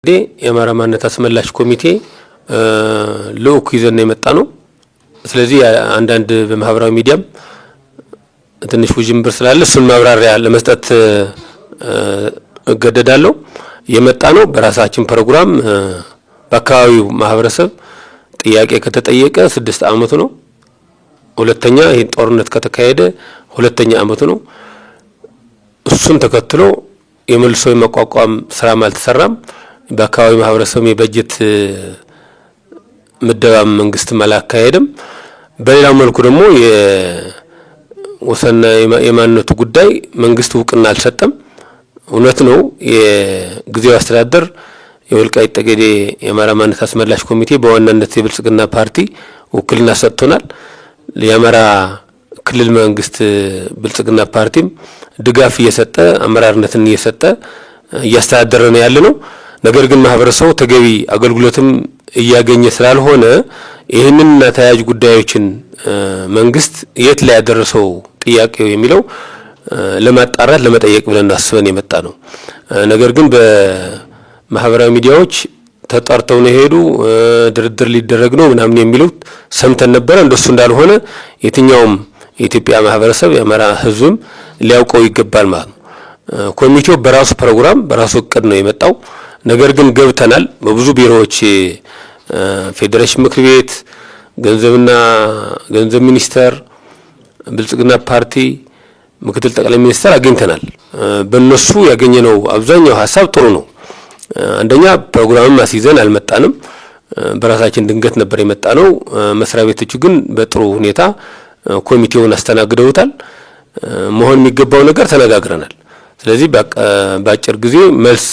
የአማራ ማንነት አስመላሽ ኮሚቴ ልዑክ ይዘን የመጣ ነው። ስለዚህ አንዳንድ በማህበራዊ ሚዲያም ትንሽ ውዥንብር ስላለ እሱን ማብራሪያ ለመስጠት እገደዳለሁ። የመጣ ነው በራሳችን ፕሮግራም በአካባቢው ማህበረሰብ ጥያቄ ከተጠየቀ 6 ዓመቱ ነው። ሁለተኛ ይህን ጦርነት ከተካሄደ ሁለተኛ ዓመቱ ነው። እሱን ተከትሎ የመልሶ የመቋቋም ስራም አልተሰራም። በአካባቢው ማህበረሰብ የበጀት ምደባም መንግስትም አላካሄድም። በሌላው መልኩ ደግሞ የወሰንና የማንነቱ ጉዳይ መንግስት እውቅና አልሰጠም። እውነት ነው፣ የጊዜያዊ አስተዳደር የወልቃይት ጠገዴ የአማራ ማንነት አስመላሽ ኮሚቴ በዋናነት የብልጽግና ፓርቲ ውክልና ሰጥቶናል። የአማራ ክልል መንግስት ብልጽግና ፓርቲም ድጋፍ እየሰጠ አመራርነትን እየሰጠ እያስተዳደረ ነው ያለ ነው። ነገር ግን ማህበረሰቡ ተገቢ አገልግሎትም እያገኘ ስላልሆነ ይህንንና ተያያዥ ጉዳዮችን መንግስት የት ላይ ያደረሰው ጥያቄው የሚለው ለማጣራት ለመጠየቅ ብለን አስበን የመጣ ነው። ነገር ግን በማህበራዊ ሚዲያዎች ተጠርተው ነው የሄዱ፣ ድርድር ሊደረግ ነው ምናምን የሚሉት ሰምተን ነበረ። እንደሱ እንዳልሆነ የትኛውም የኢትዮጵያ ማህበረሰብ የአማራ ህዝብም ሊያውቀው ይገባል ማለት ነው። ኮሚቴው በራሱ ፕሮግራም በራሱ እቅድ ነው የመጣው። ነገር ግን ገብተናል። በብዙ ቢሮዎች ፌዴሬሽን ምክር ቤት፣ ገንዘብና ገንዘብ ሚኒስቴር፣ ብልጽግና ፓርቲ፣ ምክትል ጠቅላይ ሚኒስትር አግኝተናል። በእነሱ ያገኘነው አብዛኛው ሀሳብ ጥሩ ነው። አንደኛ ፕሮግራምም አስይዘን አልመጣንም። በራሳችን ድንገት ነበር የመጣ ነው። መስሪያ ቤቶቹ ግን በጥሩ ሁኔታ ኮሚቴውን አስተናግደውታል። መሆን የሚገባው ነገር ተነጋግረናል። ስለዚህ በአጭር ጊዜ መልስ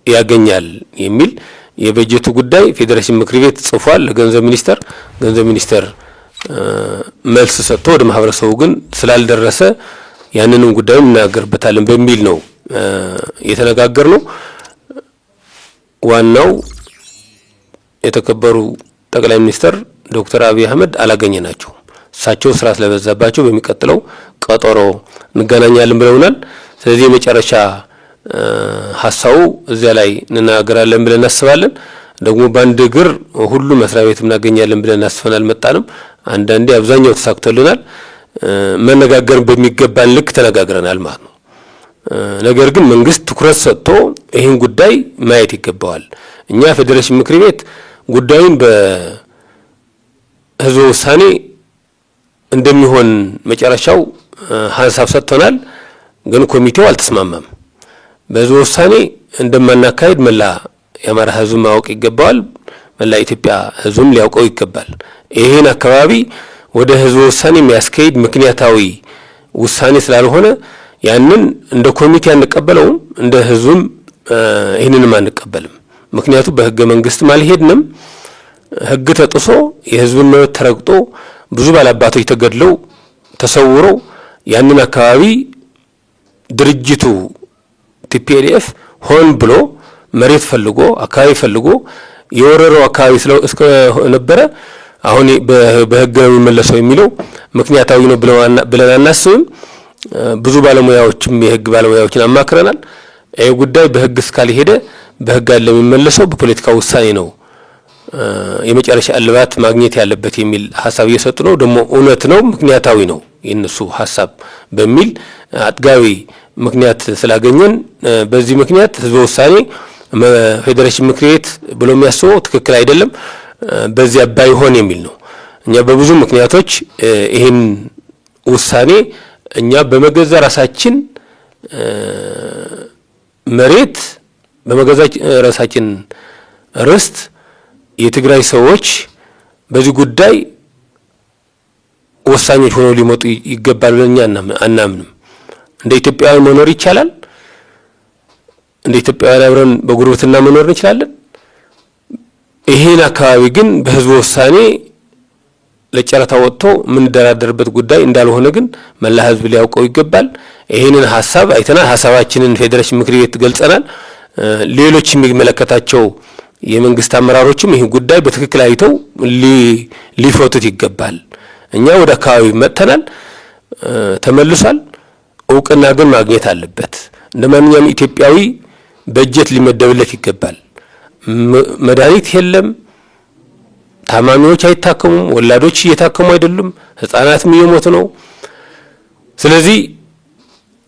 ያገኛል የሚል የበጀቱ ጉዳይ ፌዴሬሽን ምክር ቤት ጽፏል ለገንዘብ ሚኒስቴር። ገንዘብ ሚኒስቴር መልስ ሰጥቶ ወደ ማህበረሰቡ ግን ስላልደረሰ ያንንም ጉዳዩ እንናገርበታለን በሚል ነው የተነጋገር ነው። ዋናው የተከበሩ ጠቅላይ ሚኒስትር ዶክተር አብይ አህመድ አላገኘናቸውም። እሳቸው ስራ ስለበዛባቸው በሚቀጥለው ቀጠሮ እንገናኛለን ብለውናል። ስለዚህ የመጨረሻ ሀሳቡ እዚያ ላይ እንናገራለን ብለን እናስባለን። ደግሞ በአንድ እግር ሁሉ መስሪያ ቤት እናገኛለን ብለን አስበን አልመጣንም። አንዳንዴ አብዛኛው ተሳክቶልናል። መነጋገር በሚገባን ልክ ተነጋግረናል ማለት ነው። ነገር ግን መንግስት ትኩረት ሰጥቶ ይህን ጉዳይ ማየት ይገባዋል። እኛ ፌዴሬሽን ምክር ቤት ጉዳዩን በህዝበ ውሳኔ እንደሚሆን መጨረሻው ሀሳብ ሰጥቶናል። ግን ኮሚቴው አልተስማማም። በህዝበ ውሳኔ እንደማናካሄድ መላ የአማራ ህዝብ ማወቅ ይገባዋል። መላ ኢትዮጵያ ህዝብም ሊያውቀው ይገባል። ይህን አካባቢ ወደ ህዝበ ውሳኔ የሚያስካሄድ ምክንያታዊ ውሳኔ ስላልሆነ ያንን እንደ ኮሚቴ አንቀበለውም፣ እንደ ህዝብም ይህንንም አንቀበልም። ምክንያቱም በህገ መንግስትም አልሄድንም። ህግ ተጥሶ የህዝብን መብት ተረግጦ ብዙ ባላባቶች ተገድለው ተሰውረው ያንን አካባቢ ድርጅቱ TPLF ሆን ብሎ መሬት ፈልጎ አካባቢ ፈልጎ የወረረው አካባቢ እስከነበረ አሁን በህግ ነው የሚመለሰው የሚለው ምክንያታዊ ነው ብለን አናስብም። ብዙ ባለሙያዎችም የህግ ባለሙያዎችን አማክረናል። ይህ ጉዳይ በህግ እስካልሄደ በህግ አለ የሚመለሰው በፖለቲካ ውሳኔ ነው የመጨረሻ እልባት ማግኘት ያለበት የሚል ሀሳብ እየሰጡ ነው። ደግሞ እውነት ነው፣ ምክንያታዊ ነው የእነሱ ሀሳብ በሚል አጥጋቢ ምክንያት ስላገኘን በዚህ ምክንያት ህዝበ ውሳኔ ፌዴሬሽን ምክር ቤት ብሎ የሚያስበው ትክክል አይደለም፣ በዚያ ባይሆን የሚል ነው። እኛ በብዙ ምክንያቶች ይህን ውሳኔ እኛ በመገዛ ራሳችን መሬት በመገዛ ራሳችን ርስት የትግራይ ሰዎች በዚህ ጉዳይ ወሳኞች ሆነው ሊመጡ ይገባል ብለን እኛ አናምንም። እንደ ኢትዮጵያውያን መኖር ይቻላል። እንደ ኢትዮጵያውያን አብረን በጉርብትና መኖር እንችላለን። ይሄን አካባቢ ግን በህዝበ ውሳኔ ለጨረታ ወጥቶ የምንደራደርበት ጉዳይ እንዳልሆነ ግን መላ ህዝብ ሊያውቀው ይገባል። ይሄንን ሀሳብ አይተናል። ሀሳባችንን ፌዴሬሽን ምክር ቤት ገልጸናል። ሌሎች የሚመለከታቸው የመንግስት አመራሮችም ይህን ጉዳይ በትክክል አይተው ሊፈቱት ይገባል። እኛ ወደ አካባቢው መጥተናል፣ ተመልሷል። እውቅና ግን ማግኘት አለበት። እንደ ማንኛውም ኢትዮጵያዊ በጀት ሊመደብለት ይገባል። መድኃኒት የለም። ታማሚዎች አይታከሙም። ወላዶች እየታከሙ አይደሉም። ህጻናትም እየሞቱ ነው። ስለዚህ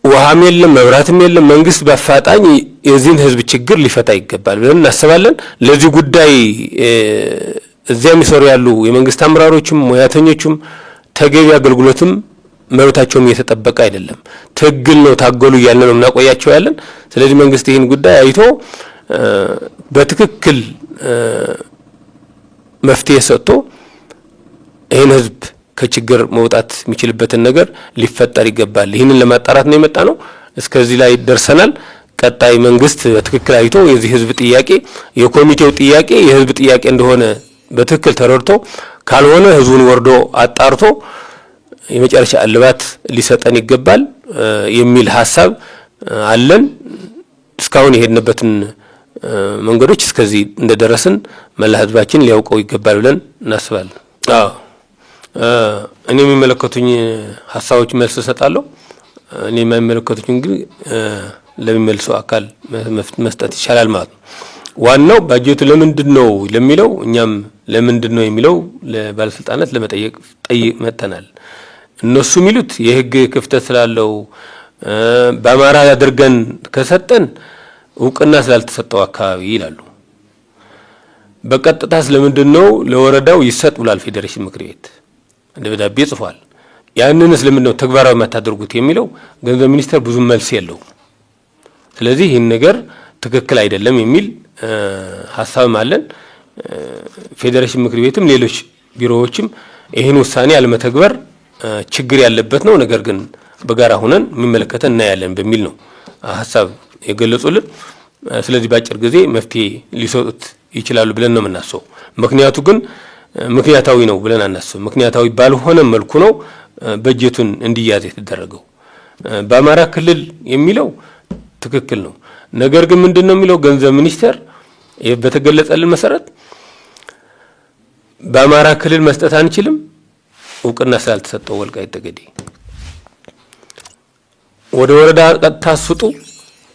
ውሃም የለም፣ መብራትም የለም። መንግስት በአፋጣኝ የዚህን ህዝብ ችግር ሊፈታ ይገባል ብለን እናስባለን። ለዚህ ጉዳይ እዚያ የሚሰሩ ያሉ የመንግስት አመራሮችም ሙያተኞችም ተገቢ አገልግሎትም መብታቸውም እየተጠበቀ አይደለም። ትግል ነው፣ ታገሉ እያልን ነው የምናቆያቸው ያለን። ስለዚህ መንግስት ይህን ጉዳይ አይቶ በትክክል መፍትሄ ሰጥቶ ይህን ህዝብ ከችግር መውጣት የሚችልበትን ነገር ሊፈጠር ይገባል። ይህንን ለማጣራት ነው የመጣ ነው። እስከዚህ ላይ ደርሰናል። ቀጣይ መንግስት በትክክል አይቶ የዚህ ህዝብ ጥያቄ የኮሚቴው ጥያቄ የህዝብ ጥያቄ እንደሆነ በትክክል ተረድቶ ካልሆነ ህዝቡን ወርዶ አጣርቶ የመጨረሻ እልባት ሊሰጠን ይገባል የሚል ሀሳብ አለን። እስካሁን የሄድንበትን መንገዶች እስከዚህ እንደደረስን መላ ህዝባችን ሊያውቀው ይገባል ብለን እናስባለን። አዎ እኔ የሚመለከቱኝ ሀሳቦች መልስ እሰጣለሁ። እኔ የማይመለከቱኝ ግን ለሚመልሰው አካል መስጠት ይቻላል ማለት ነው። ዋናው ባጀቱ ለምንድን ነው ለሚለው እኛም ለምንድን ነው የሚለው ለባለስልጣናት ለመጠየቅ ጠይቅ መጥተናል። እነሱ የሚሉት የህግ ክፍተት ስላለው በአማራ አድርገን ከሰጠን እውቅና ስላልተሰጠው አካባቢ ይላሉ። በቀጥታ ስለምንድን ነው ለወረዳው ይሰጥ ብሏል ፌዴሬሽን ምክር ቤት ደብዳቤ ጽፏል። ያንን ስለምንድን ነው ተግባራዊ የማታደርጉት የሚለው ገንዘብ ሚኒስቴር ብዙ መልስ የለውም። ስለዚህ ይህን ነገር ትክክል አይደለም የሚል ሀሳብም አለን። ፌዴሬሽን ምክር ቤትም ሌሎች ቢሮዎችም ይህን ውሳኔ አለመተግበር ችግር ያለበት ነው፣ ነገር ግን በጋራ ሆነን የሚመለከተን እናያለን በሚል ነው ሀሳብ የገለጹልን። ስለዚህ በአጭር ጊዜ መፍትሄ ሊሰጡት ይችላሉ ብለን ነው የምናስበው። ምክንያቱ ግን ምክንያታዊ ነው ብለን አናስብም። ምክንያታዊ ባልሆነ መልኩ ነው በጀቱን እንዲያዝ የተደረገው። በአማራ ክልል የሚለው ትክክል ነው። ነገር ግን ምንድን ነው የሚለው ገንዘብ ሚኒስቴር በተገለጸልን መሰረት በአማራ ክልል መስጠት አንችልም፣ እውቅና ስላልተሰጠው ወልቃይት ጠገዴ ወደ ወረዳ ቀጥታ ስጡ፣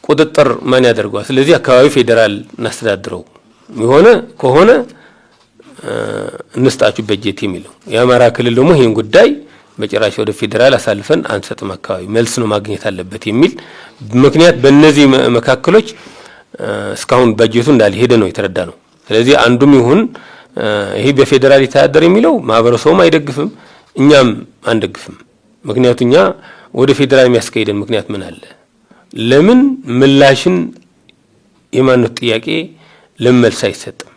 ቁጥጥር ማን ያደርገዋል? ስለዚህ አካባቢ ፌዴራል እናስተዳድረው የሆነ ከሆነ እንስጣችሁ በጀት የሚለው የአማራ ክልል ደግሞ ይህን ጉዳይ በጭራሽ ወደ ፌዴራል አሳልፈን አንሰጥም፣ አካባቢ መልስ ነው ማግኘት አለበት የሚል ምክንያት በእነዚህ መካከሎች እስካሁን በጀቱ እንዳልሄደ ነው የተረዳ ነው። ስለዚህ አንዱም ይሁን ይሄ በፌዴራል ይተዳደር የሚለው ማህበረሰቡም አይደግፍም፣ እኛም አንደግፍም። ምክንያቱ እኛ ወደ ፌዴራል የሚያስካሂደን ምክንያት ምን አለ? ለምን ምላሽን የማንነት ጥያቄ ለምን መልስ አይሰጥም?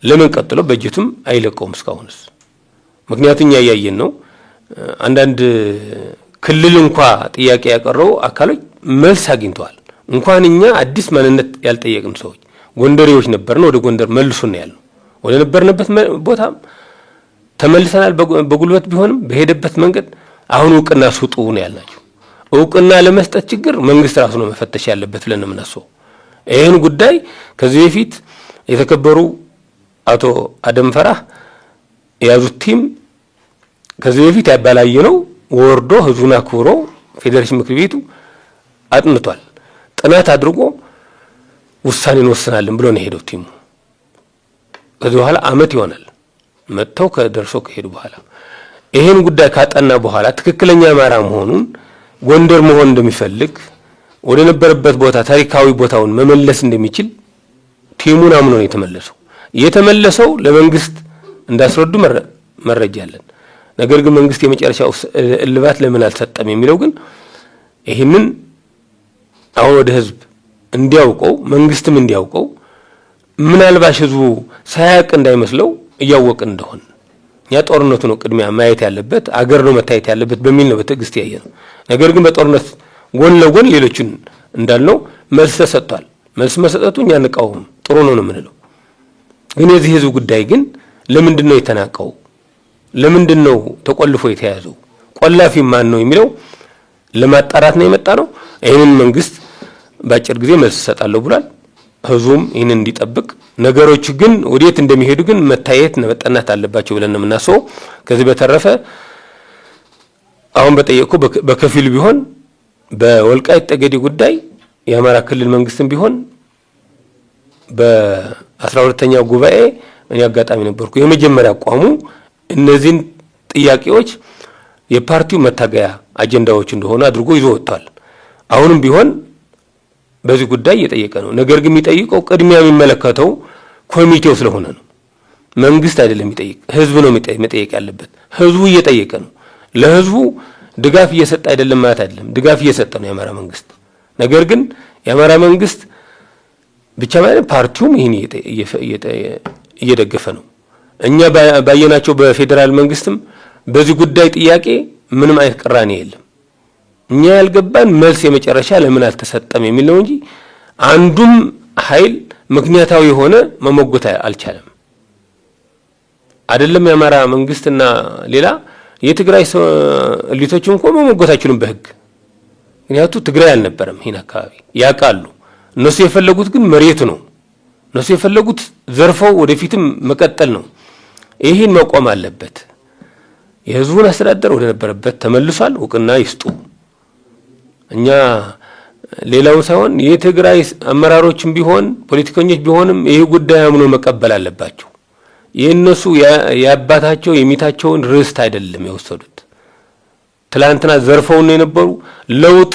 ለምን ቀጥሎ በጀቱም አይለቀውም እስካሁንስ? ምክንያቱ እኛ እያየን ነው። አንዳንድ ክልል እንኳ ጥያቄ ያቀረቡ አካሎች መልስ አግኝተዋል። እንኳን እኛ አዲስ ማንነት ያልጠየቅን ሰዎች ጎንደሬዎች ነበርን፣ ወደ ጎንደር መልሱን ነው ያልነው። ወደ ነበርንበት ቦታ ተመልሰናል፣ በጉልበት ቢሆንም በሄደበት መንገድ። አሁን እውቅና ስጡ ነው ያልናቸው። እውቅና ለመስጠት ችግር መንግስት ራሱ ነው መፈተሽ ያለበት ብለን ነው የምናስበው። ይህን ጉዳይ ከዚህ በፊት የተከበሩ አቶ አደም ፈራህ የያዙት team ከዚህ በፊት ያባላየ ነው ወርዶ ህዝቡን አክብሮ ፌዴሬሽን ምክር ቤቱ አጥንቷል። ጥናት አድርጎ ውሳኔ እንወስናለን ብሎ ነው የሄደው team ኡ። ከዚህ በኋላ አመት ይሆናል መጥተው ከደርሶ ከሄዱ በኋላ ይሄን ጉዳይ ካጠና በኋላ ትክክለኛ አማራ መሆኑን ጎንደር መሆን እንደሚፈልግ ወደ ነበረበት ቦታ ታሪካዊ ቦታውን መመለስ እንደሚችል team ኡን አምኖ ነው የተመለሰው። የተመለሰው ለመንግስት እንዳስረዱ መረጃ አለን። ነገር ግን መንግስት የመጨረሻው እልባት ለምን አልሰጠም የሚለው ግን ይህንን አሁን ወደ ህዝብ እንዲያውቀው መንግስትም እንዲያውቀው ምናልባሽ ህዝቡ ሳያውቅ እንዳይመስለው እያወቅን እንደሆን እኛ ጦርነቱ ነው ቅድሚያ ማየት ያለበት አገር ነው መታየት ያለበት በሚል ነው በትዕግስት ያየ ነው። ነገር ግን በጦርነት ጎን ለጎን ሌሎችን እንዳልነው መልስ ተሰጥቷል። መልስ መሰጠቱ እኛ አንቃወምም፣ ጥሩ ነው ነው የምንለው። ግን የዚህ ህዝብ ጉዳይ ግን ለምንድን ነው የተናቀው? ለምንድን ነው ተቆልፎ የተያዘው? ቆላፊ ማን ነው የሚለው ለማጣራት ነው የመጣ ነው። ይህንን መንግስት በአጭር ጊዜ መልስ እሰጣለሁ ብሏል። ህዝቡም ይህንን እንዲጠብቅ ነገሮች ግን ወዴት እንደሚሄዱ ግን መታየት መጠናት አለባቸው ብለን ነው የምናስበው። ከዚህ በተረፈ አሁን በጠየቅኩ በከፊሉ ቢሆን በወልቃይት ጠገዴ ጉዳይ የአማራ ክልል መንግስትም ቢሆን በ12ኛው ጉባኤ እኔ አጋጣሚ ነበርኩ። የመጀመሪያ አቋሙ እነዚህን ጥያቄዎች የፓርቲው መታገያ አጀንዳዎች እንደሆነ አድርጎ ይዞ ወጥቷል። አሁንም ቢሆን በዚህ ጉዳይ እየጠየቀ ነው። ነገር ግን የሚጠይቀው ቅድሚያ የሚመለከተው ኮሚቴው ስለሆነ ነው። መንግስት አይደለም የሚጠይቅ፣ ህዝብ ነው መጠየቅ ያለበት። ህዝቡ እየጠየቀ ነው። ለህዝቡ ድጋፍ እየሰጠ አይደለም ማለት አይደለም። ድጋፍ እየሰጠ ነው የአማራ መንግስት። ነገር ግን የአማራ መንግስት ብቻ ማለት ፓርቲውም ይህን እየደገፈ ነው። እኛ ባየናቸው በፌዴራል መንግስትም በዚህ ጉዳይ ጥያቄ ምንም አይነት ቅራኔ የለም። እኛ ያልገባን መልስ የመጨረሻ ለምን አልተሰጠም የሚል ነው እንጂ አንዱም ኃይል ምክንያታዊ የሆነ መሞገት አልቻለም። አይደለም የአማራ መንግስትና ሌላ የትግራይ እሊቶች እንኳ መሞገት አይችሉም በህግ። ምክንያቱ ትግራይ አልነበረም፣ ይህን አካባቢ ያውቃሉ። እነሱ የፈለጉት ግን መሬቱ ነው። እነሱ የፈለጉት ዘርፈው ወደፊትም መቀጠል ነው። ይህን መቆም አለበት። የህዝቡን አስተዳደር ወደ ነበረበት ተመልሷል። እውቅና ይስጡ። እኛ ሌላውን ሳይሆን የትግራይ አመራሮችም ቢሆን ፖለቲከኞች ቢሆንም ይህ ጉዳይ አምኖ መቀበል አለባቸው። የእነሱ የአባታቸው የሚታቸውን ርስት አይደለም የወሰዱት። ትላንትና ዘርፈው ነው የነበሩ። ለውጥ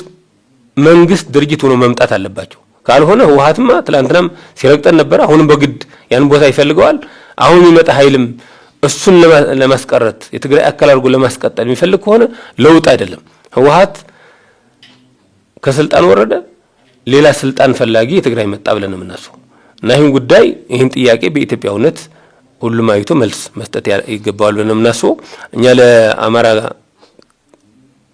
መንግስት ድርጅት ሆኖ መምጣት አለባቸው። ካልሆነ ህወሓትማ ትላንትናም ሲረግጠን ነበረ። አሁንም በግድ ያን ቦታ ይፈልገዋል። አሁን የሚመጣ ኃይልም እሱን ለማስቀረት የትግራይ አካል አድርጎ ለማስቀጠል የሚፈልግ ከሆነ ለውጥ አይደለም። ህወሓት ከስልጣን ወረደ፣ ሌላ ስልጣን ፈላጊ የትግራይ መጣ ብለን ነው የምናስበው። እና ይህን ጉዳይ ይህን ጥያቄ በኢትዮጵያዊነት ሁሉም አይቶ መልስ መስጠት ይገባዋል ብለን ነው የምናስበው። እኛ ለአማራ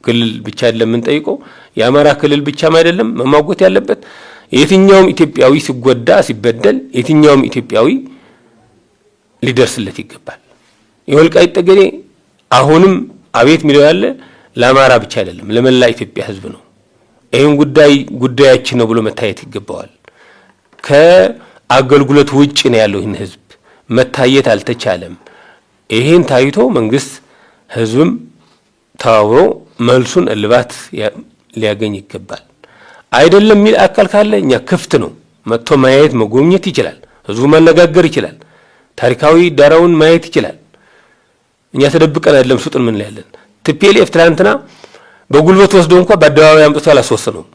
ክልል ብቻ አይደለም የምንጠይቀው። የአማራ ክልል ብቻም አይደለም መሟጎት ያለበት። የትኛውም ኢትዮጵያዊ ሲጎዳ ሲበደል፣ የትኛውም ኢትዮጵያዊ ሊደርስለት ይገባል። የወልቃይት ጠገዴ አሁንም አቤት የሚለው ያለ ለአማራ ብቻ አይደለም፣ ለመላ ኢትዮጵያ ሕዝብ ነው። ይህን ጉዳይ ጉዳያችን ነው ብሎ መታየት ይገባዋል። ከአገልግሎት ውጭ ነው ያለው ይህን ሕዝብ መታየት አልተቻለም። ይህን ታይቶ መንግስት ሕዝብም ተባብሮ መልሱን እልባት ሊያገኝ ይገባል። አይደለም የሚል አካል ካለ እኛ ክፍት ነው፣ መጥቶ ማየት መጎብኘት ይችላል። ህዝቡ ማነጋገር ይችላል። ታሪካዊ ዳራውን ማየት ይችላል። እኛ ተደብቀን አይደለም ስጡን ምን ያለን። TPLF ትናንትና በጉልበት ወስዶ እንኳ በአደባባይ አምጥቶ አላስወሰነውም።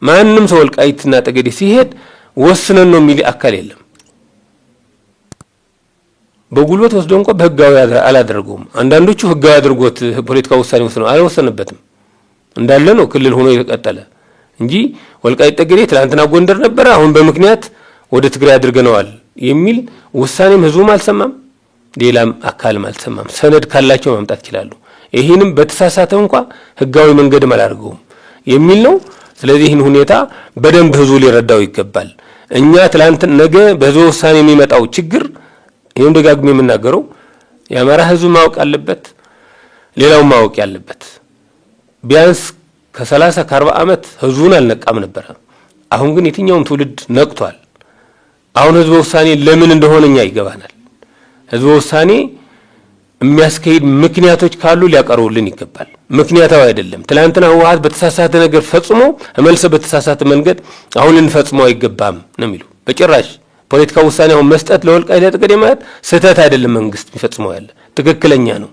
ማንም ሰው ወልቃይትና ጠገዴ ሲሄድ ወስነን ነው የሚል አካል የለም። በጉልበት ወስዶ እንኳ በህጋዊ አላደረገውም። አንዳንዶቹ ህጋዊ አድርጎት ፖለቲካ ውሳኔ ወስነው አልወሰነበትም። እንዳለ ነው ክልል ሆኖ የቀጠለ እንጂ ወልቃይት ጠገዴ ትናንትና ጎንደር ነበረ፣ አሁን በምክንያት ወደ ትግራይ አድርገነዋል የሚል ውሳኔም ህዝቡም አልሰማም፣ ሌላም አካልም አልሰማም። ሰነድ ካላቸው ማምጣት ይችላሉ። ይህንም በተሳሳተ እንኳ ህጋዊ መንገድም አላደርገውም የሚል ነው። ስለዚህ ይህን ሁኔታ በደንብ ህዝቡ ሊረዳው ይገባል። እኛ ትላንት ነገ በህዝበ ውሳኔ የሚመጣው ችግር ይህም ደጋግሜ የምናገረው የአማራ ህዝብ ማወቅ አለበት፣ ሌላውን ማወቅ ያለበት ቢያንስ ከ30 ከ40 ዓመት ህዝቡን አልነቃም ነበረ። አሁን ግን የትኛውም ትውልድ ነቅቷል። አሁን ህዝበ ውሳኔ ለምን እንደሆነ እኛ ይገባናል። ህዝበ ውሳኔ የሚያስካሂድ ምክንያቶች ካሉ ሊያቀርቡልን ይገባል። ምክንያታዊ አይደለም። ትላንትና ህወሓት በተሳሳተ ነገር ፈጽሞ መልሰ በተሳሳተ መንገድ አሁን ልንፈጽመው አይገባም ነው የሚሉ። በጭራሽ ፖለቲካ ውሳኔ አሁን መስጠት ለወልቃይት ጠገዴ ማለት ስህተት አይደለም። መንግስት የሚፈጽመው ያለ ትክክለኛ ነው።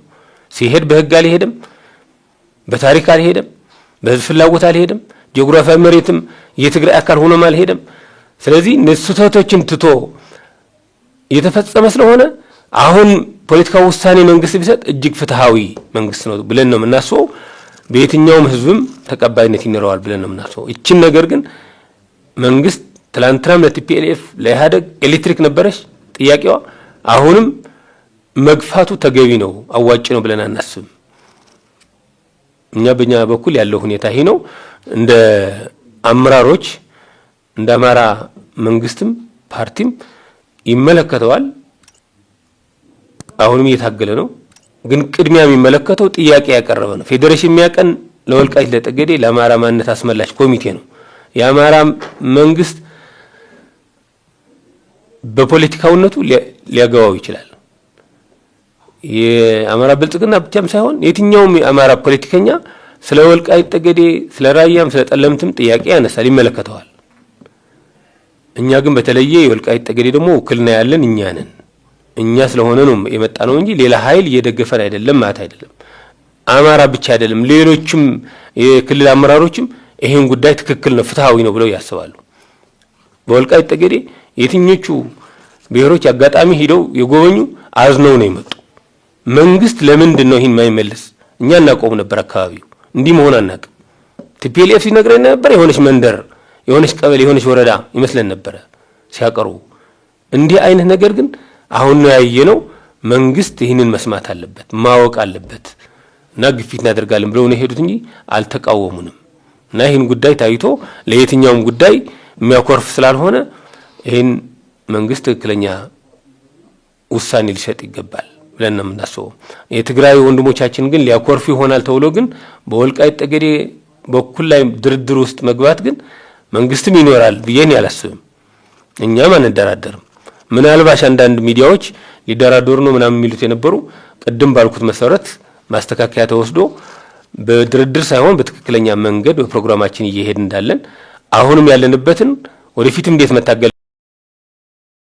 ሲሄድ በህግ አልሄደም፣ በታሪክ አልሄደም፣ በህዝብ ፍላጎት አልሄደም፣ ጂኦግራፊያዊ መሬትም የትግራይ አካል ሆኖም አልሄደም። ስለዚህ ስህተቶችን ትቶ እየተፈጸመ ስለሆነ አሁን ፖለቲካ ውሳኔ መንግስት ቢሰጥ እጅግ ፍትሃዊ መንግስት ነው ብለን ነው የምናስበው። በየትኛውም ህዝብም ተቀባይነት ይኖረዋል ብለን ነው የምናስበው። ይችን ነገር ግን መንግስት ትላንትናም ለ TPLF ለኢህአደግ ኤሌክትሪክ ነበረች ጥያቄዋ፣ አሁንም መግፋቱ ተገቢ ነው አዋጭ ነው ብለን አናስብም። እኛ በእኛ በኩል ያለው ሁኔታ ይሄ ነው። እንደ አመራሮች እንደ አማራ መንግስትም ፓርቲም ይመለከተዋል። አሁንም እየታገለ ነው። ግን ቅድሚያ የሚመለከተው ጥያቄ ያቀረበ ነው። ፌዴሬሽን የሚያቀን ለወልቃይት ለጠገዴ ለአማራ ማንነት አስመላሽ ኮሚቴ ነው። የአማራ መንግስት በፖለቲካውነቱ ሊያገባው ይችላል። የአማራ ብልጽግና ብቻም ሳይሆን የትኛውም የአማራ ፖለቲከኛ ስለ ወልቃይት ጠገዴ፣ ስለ ራያም፣ ስለ ጠለምትም ጥያቄ ያነሳል፣ ይመለከተዋል። እኛ ግን በተለየ የወልቃይት ጠገዴ ደግሞ ውክልና ያለን እኛ ነን። እኛ ስለሆነ ነው የመጣ ነው እንጂ ሌላ ኃይል እየደገፈን አይደለም ማለት አይደለም። አማራ ብቻ አይደለም፣ ሌሎችም የክልል አመራሮችም ይሄን ጉዳይ ትክክል ነው፣ ፍትሃዊ ነው ብለው ያስባሉ። በወልቃይት ጠገዴ የትኞቹ ብሔሮች አጋጣሚ ሂደው የጎበኙ አዝነው ነው የመጡ። መንግስት ለምንድን ነው ይህን የማይመልስ? እኛ እናቆም ነበር። አካባቢው እንዲህ መሆን አናውቅም። TPLF ሲነግረን ነበር። የሆነች መንደር፣ የሆነች ቀበሌ፣ የሆነች ወረዳ ይመስለን ነበረ ሲያቀርቡ። እንዲህ አይነት ነገር ግን አሁን ነው ያየነው። መንግስት ይህንን መስማት አለበት፣ ማወቅ አለበት እና ግፊት እናደርጋለን ብለው ነው የሄዱት እንጂ አልተቃወሙንም። እና ይህን ጉዳይ ታይቶ ለየትኛውም ጉዳይ የሚያኮርፍ ስላልሆነ ይህን መንግስት ትክክለኛ ውሳኔ ሊሰጥ ይገባል ብለን ነው የምናስበው። የትግራይ ወንድሞቻችን ግን ሊያኮርፉ ይሆናል ተብሎ ግን በወልቃይት ጠገዴ በኩል ላይ ድርድር ውስጥ መግባት ግን መንግስትም ይኖራል ብዬን አላስብም። እኛም አንደራደርም። ምናልባሽ አንዳንድ ሚዲያዎች ሊደራደሩ ነው ምናምን የሚሉት የነበሩ ቅድም ባልኩት መሰረት ማስተካከያ ተወስዶ በድርድር ሳይሆን በትክክለኛ መንገድ በፕሮግራማችን እየሄድ እንዳለን አሁንም ያለንበትን ወደፊትም እንዴት መታገል